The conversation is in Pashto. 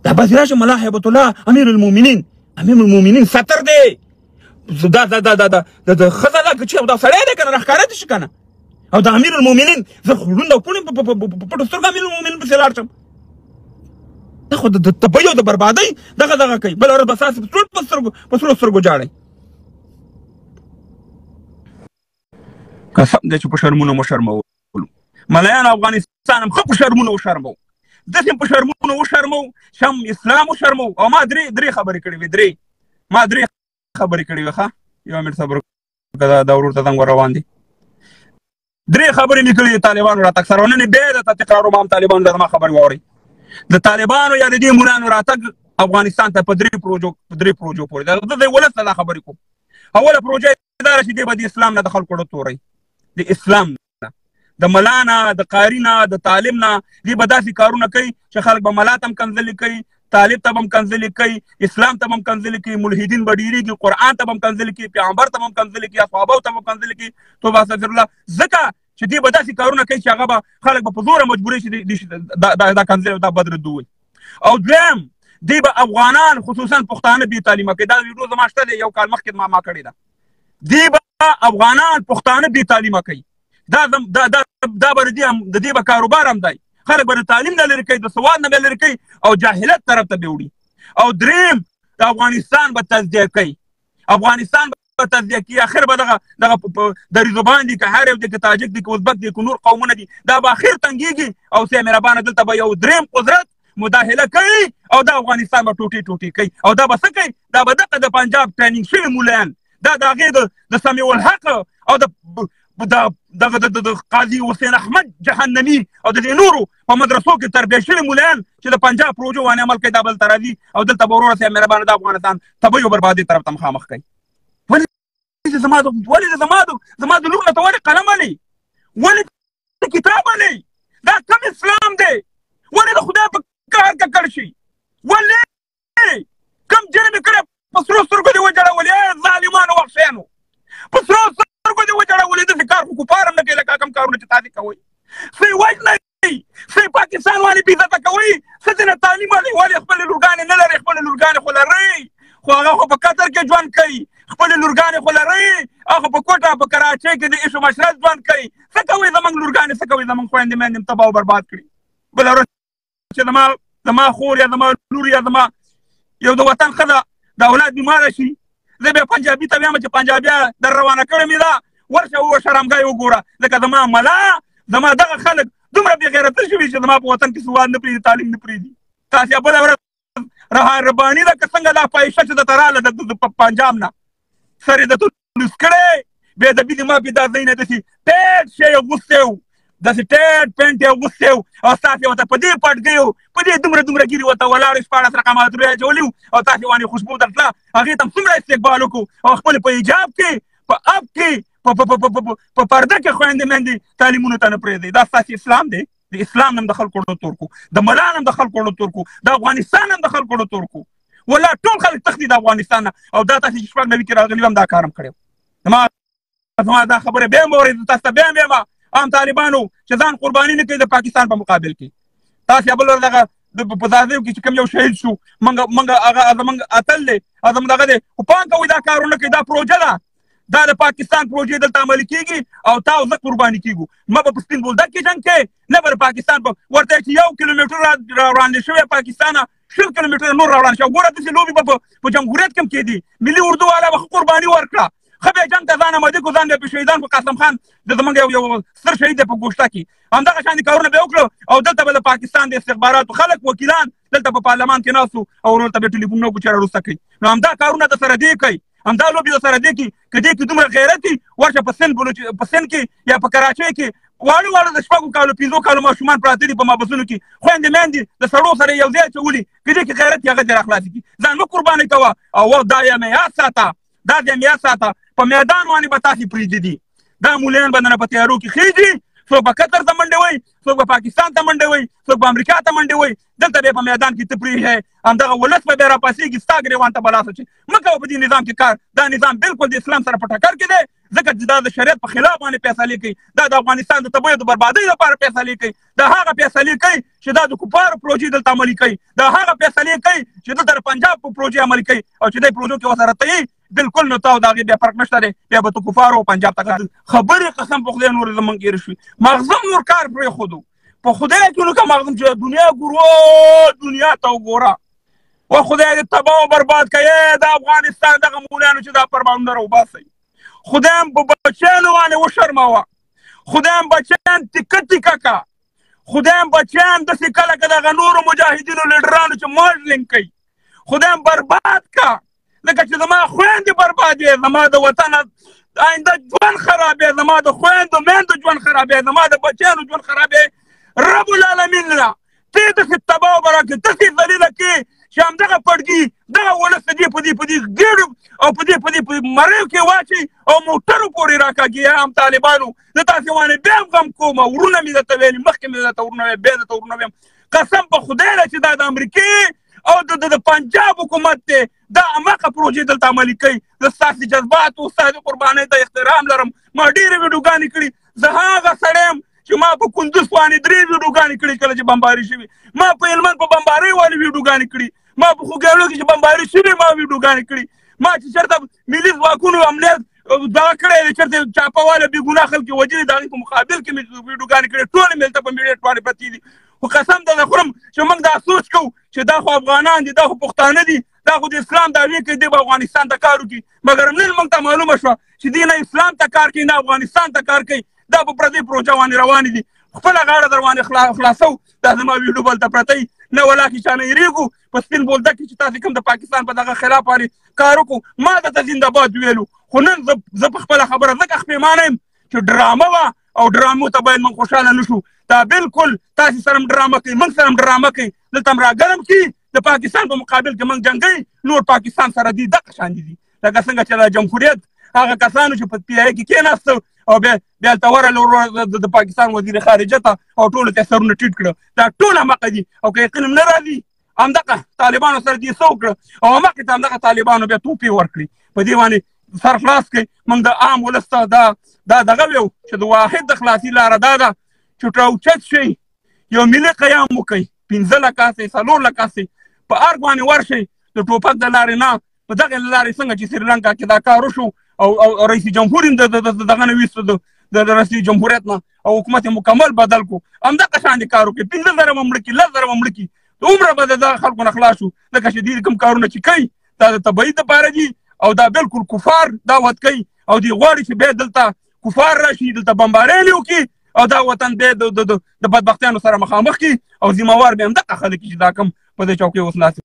دا بس راشه ملا هیبت الله امیر المؤمنین، امیر المؤمنین ستر دی. دا دا دا دا دا دا ښځه ده که چې دا سړی دی که نه، راښکاره دي شي که نه. او دا امیر المؤمنین زه خو ړوند او کوڼ یم، په پټو سترګو امیر المؤمنین پسې لاړ شم. دا خو د تبعی او د بربادۍ دغه دغه کوي. بله ورځ به ستاسې په سترګو په سرو سترګو ژاړئ. قسم دی چې په شرمونو مو شرمولو ملایانو. افغانستان هم ښه په شرمونو وشرمو، داسې هم په شرمونو وشرمو چې هم اسلام وشرمو. او ما درې خبرې کړې وې، درې ما درې خبرې کړې وې. ښه یو منټ صبر وکړه، دا ورور ته زنګ ور روان دی. درې خبرې مې کړې طالبانو راتګ سره، نن یې بیا درته تکراروم. هم طالبانو له زما خبرې واورئ. د طالبانو یا د دې مولانو راتګ افغانستان ته په درې پروژو، په درې پروژو پورې ده. زه د ولس ته دا خبرې کوم. اوله پروژه دا ده چې دی به د اسلام نه د خلکو ړه توروي، د اسلام نه، د ملا نه، د قاري نه، د طالب نه. دی به داسې کارونه کوي چې خلک به ملا ته هم کنځلې کوي، طالب ته به هم کنځلې کوي، اسلام ته به هم کنځلې کوي، ملحدین به ډېرېږي، قرآن ته به هم کنځلې کوي، پیغمبر ته به هم کنځلې کوي، اصحابو ته به هم کنځلې کوي. توبه استغفر الله. ځکه چې دی به داسې کارونه کوي چې هغه به خلک به په زوره مجبورې شي دا دا کنځلې او دا بد ردوي. او دویم، دی به افغانان خصوصا پښتانه بې تعلیمه کوي. دا ویډیو زما شته دی، یو کال مخکې ما کړې ده. دی به افغانان پښتانه بې تعلیمه کوي. دا دا دا دا به د دې به کاروبار هم دی. خلک به د تعلیم نه لرې کوي، د سواد نه به لرې کوي او جاهلت طرف ته به وړي. او دریم، د افغانستان به تجزیه کوي، افغانستان به تجزیه کوي. اخر به دغه دغه دریزوبان دي، که هر یو دی، که تاجک دي، که ازبک دي، که نور قومونه دي، دا به اخر تنګېږي او سه مهربانه دلته به یو دریم قدرت مداخله کوي او دا افغانستان به ټوټې ټوټې کوي. او دا به څه کوي؟ دا به دغه د پنجاب ټریننګ شوي مولایان، دا د هغې د سمیع الحق او د دغه د قاضي حسین احمد جهنمي او د دې نورو په مدرسو کې تربیه شوي مولایان چې د پنجاب پروژو باندې عمل کوي، دا بل ته راځي او دلته به وروره صاحب مهربانه د افغانستان تبعي او بربادي طرف ته مخامخ کوي. ولې زما د ولې زما د لور نه ته ولې قلم الې، ولې کتاب الې؟ دا کوم اسلام دی؟ ولې د خدای په کار ککړ شي؟ ولې کوم جرم یې کړی؟ په سرو سترګو دې وژړولې ظالمانو وحشیانو، په سرو سترګو دې وژړولې. داسې کار خو کفار هم نه کوي لکه کوم کارونه چې تاسې کوئ. څه یې وژنئ، څه یې پاکستان والې بې عزته کوئ، څه دې نه تعلیم والې. ولې خپلې لورګانې نه لرئ؟ خپلې لورګانې خو لرئ، خو هغه خو په قطر کې ژوند کوي. خپلې لورګانې خو لرئ، هغه په کوټه په کراچۍ کې د عیش و مشرت ژوند کوي. څه کوئ زموږ لورګانې؟ څه کوئ زموږ خویندې میندې هم تباه او برباد کړي؟ بله ورځ چې زما خور یا زما لور یا زما یو د وطن ښځه د اولاد بیماره شي، زه بیا پنجابي ته وایم چې پنجابیا در روانه کړې مې ده، ورشه و شرمګاه وګوره. ځکه زما ملا زما دغه خلک دومره بې غیرته شوي چې زما په وطن کې سواد نه پرېږدي، تعلیم نه پرېږدي. تاسې بله ورځ رها رباني ده که څنګه دا فاحشه چې درته راغله د پنجاب نه، سر یې درته لوڅ کړی، بې ادبي دې ما پې دا ځای نه داسې ټیټ شی یې اغوستی و، داسې ټیټ پېنټ یې اغوستی و او ستاسې ورته په دې پټګیو په دې دومره دومره ږیرې ورته ولاړې 16 رقمه عطرونه یې اچولي وو او تاسې باندې خوشبو درتله. هغې ته هم څومره استقبال وکړو او خپل په حجاب کې، په اپ کې، په پرده کې خویندې میندې تعلیمونو ته نه پرېږدئ. دا ستاسې اسلام دی؟ د اسلام نوم د خلکو ړو تور کو، د ملا نوم د خلکو ړو تور کو، د افغانستان نوم د خلکو ړو تور کو. والله ټول خلک تښتي د افغانستان نه. او دا تاسې چې 96 کې راغلي هم دا کار هم کړی. زما دا خبره بیا هم واورئ، تاسو ته بیا هم وایم، عام طالبانو چې ځان قرباني نه کوي د پاکستان په مقابل کې. تاسې بل ورځ دغه په ځاځیو کې چې کوم یو شهید شو، موږ هغه زموږ اتل دی، زموږ دغه دی، خو پام کوئ دا کارونه کوي. دا پروژه ده، دا د پاکستان پروژې دلته عملي کېږي او تا او زه قرباني کېږو. مه به په سپین بولدک کې جنګ کوې، نه به د پاکستان په ورته چې 1 کیلومتر را وړاندې شوی پاکستانه 20 کیلومتره نور را وړاندې شوی. ګوره داسې لوبې به په جمهوریت کې هم کېدې. ملي اردو والا به ښه قرباني ورکړه، ښه بیا جنګ ته ځان اماده کړو، ځان بیا په شهیدان په قاسم خان د زموږ یو ستر شهید دی په ګوشته کې، همدغه شان کارونه بیا وکړو. او دلته به د پاکستان د استخباراتو خلک وکیلان دلته په پارلمان کې ناست وو او ورور ته به ټلیفون نه وکړو چې راوروسته کوي. نو همدا کارونه د سره دی کوي، همدا لوبې د سره دی کوي. که دې کې دومره غیرت وي، ورشه په سند په سند کې یا په کراچۍ کې واړه واړه د 6 کالو 5 کالو ماشومان پراته دي په محبسونو کې، خویندې میندې د سړو سره یو ځای اچولي. که دې کې غیرت وي هغه دې راخلاص کړي. ځان مه قرباني کوه او وخت دا یې مې یاد ساته، دا دې مې یاد ساته، په میدان باندې به تاسې پرېږدي دي. دا مولیان به درنه په تیارو کې خېږي، څوک به قطر ته منډې وهي، څوک به پاکستان ته منډې وهي، څوک به امریکا ته منډې وهي. دلته بیا په میدان کې ته پرېږدې، همدغه ولس به بیا راپاڅېږي، ستا ګرېوان ته به لاس اچوي. مه کوه په دې نظام کې کار. دا نظام بالکل د اسلام سره په ټکر کې دی، ځکه چې دا د شریعت په خلاف باندې فیصلې کوي، دا د افغانستان د تباهۍ او د بربادۍ لپاره فیصلې کوي، دا هغه فیصلې کوي چې دا د کفارو پروژې دلته عملي کوي، دا هغه فیصلې کوي چې دلته د پنجاب په پروژې عملي کوي، او چې دې پروژو کې ورسره ته یې بالکل نو تا او د هغې بیا فرق نشته دی، بیا به ته کفارو او پنجاب ته کار خبرې. قسم په خدای نور زمونږ هېرې شوې، ماغزه نور کار پرېښودو په خدای کې. نو که ماغزم چې دنیا ګورو، دنیا ته وګوره، و خدای دې تباه او برباد کړي د افغانستان دغه مولیانو چې دا پربانونه راوباسئ. خدای هم په بچیانو باندې وشرموه، خدای هم بچیان تیکه تیکه کا، خدای هم بچیان داسې کله که دغه نورو مجاهدینو لیډرانو چې ماډلینګ کوي، خدای هم برباد کا، لکه چې زما خویندې بربادې، زما د وطن آینده ژوند خرابې، زما د خویندو میندو ژوند خرابې، زما د بچیانو ژوند خرابې. رب العالمین له ته داسې تباه او برا کړې، داسې ذلیله کړې چې همدغه پړګي دغه ولس دې په دې ګېډو او په دې مریو کې واچوي او موټرو پورې راکاږي. هم طالبانو زه تاسې باندې بیا هم غم کوم، ورونه مې درته ویلي، مخکې مې درته ورونه ویل، بیا درته ورونه ویم. قسم په خدای ده چې دا د امریکې او د پنجاب حکومت دی، دا هماغه پروژې دلته عملي کوي. زه ستاسې جذباتو، ستاسې قربانۍ ته احترام لرم. ما ډېرې ویډیوګانې کړي، زه هغه سړی یم چې ما په کندوز باندې 3 ویډیوګانې کړي کله چې بمباري شوي، ما په هلمند په بمبارۍ والې ویډیوګانې کړي، ما په خوږیاڼو کې چې بمباري شوي ما ویډیوګانې کړي، ما چې چېرته ملي ځواکونو امنیت دغه کړی دی، چېرته چاپه واله بې ګناه خلک یې وژلي، د هغې په مقابل کې مې ویډیوګانې کړي، ټولې مې دلته په میډیټ باندې پرتې دي. خو قسم درته خورم چې موږ دا سوچ کوو چې دا خو افغانان دي، دا خو پښتانه دي، دا خو د اسلام دعوې کوي، دی به افغانستان ته کار وکړي. مګر نن موږ ته معلومه شوه چې دی نه اسلام ته کار کوي، نه افغانستان ته کار کوي، دا په پردۍ پروژه باندې روانې دي. خپله غاړه در باندې خلاصو. دا زما ویډیو بل ته پرته نه ولا کې چا نه یریږو. په سپین بولدک کې چې تاسې کوم د پاکستان په دغه خلاف باندې کار وکړو، ما درته زنده باد ویلو. خو نن زه په خپله خبره ځکه پښېمانه یم چې ډرامه وه، او ډرامو ته باید موږ خوشحاله نه شو. دا بالکل تاسې سره هم ډرامه کوي، موږ سره هم ډرامه کوي، دلته هم راګرم کړي. د پاکستان په مقابل کې موږ جنګوي، نور پاکستان سره دي دغه شان دي، لکه څنګه چې د جمهوریت هغه کسانو چې په پي آی کې کېناستل او بیا هلته ورغله د پاکستان وزیر خارجه ته او ټولو ته سرونه ټیټ کړه. دا ټول هماغه دي، او که یقین هم نه راځي همدغه طالبانو سره دې څه وکړه، او هماغه ته همدغه طالبانو بیا توپې ورکړي. په دې باندې سر خلاص کړئ. موږ د عام ولس ته دا دغه ویو چې د واحد د خلاصي لاره دا ده چې راوچت شئ، یو ملي قیام وکړئ، 5 لکه سئ، 4 لکه سئ، په ارګ باندې ورشئ، د ټوپک د لارې نه، په دغې لارې څنګه چې سریلانکا کې دا کار وشو او رئیس جمهور یې دغه نه ویستو، د رئیس جمهوریت نه، او حکومت یې مکمل بدل کړو، همدغه شان دې کار وکړي. 5000 به مړه کړي، 10,000 به مړه کړي، دومره به د دغه خلکو نه خلاص شو. ځکه چې دوی کوم کارونه چې کوي دا د تبعید دپاره دي، او دا بالکل کفار دا وت کوي، او دوی غواړي چې بیا دلته کفار راشي، دلته بمبارۍ وکړي، او دا وطن بیا د بدبختیانو سره مخامخ کړي، او ذمهوار بیا همدغه خلک چې دا کوم په دې چوکۍ اوس ناست.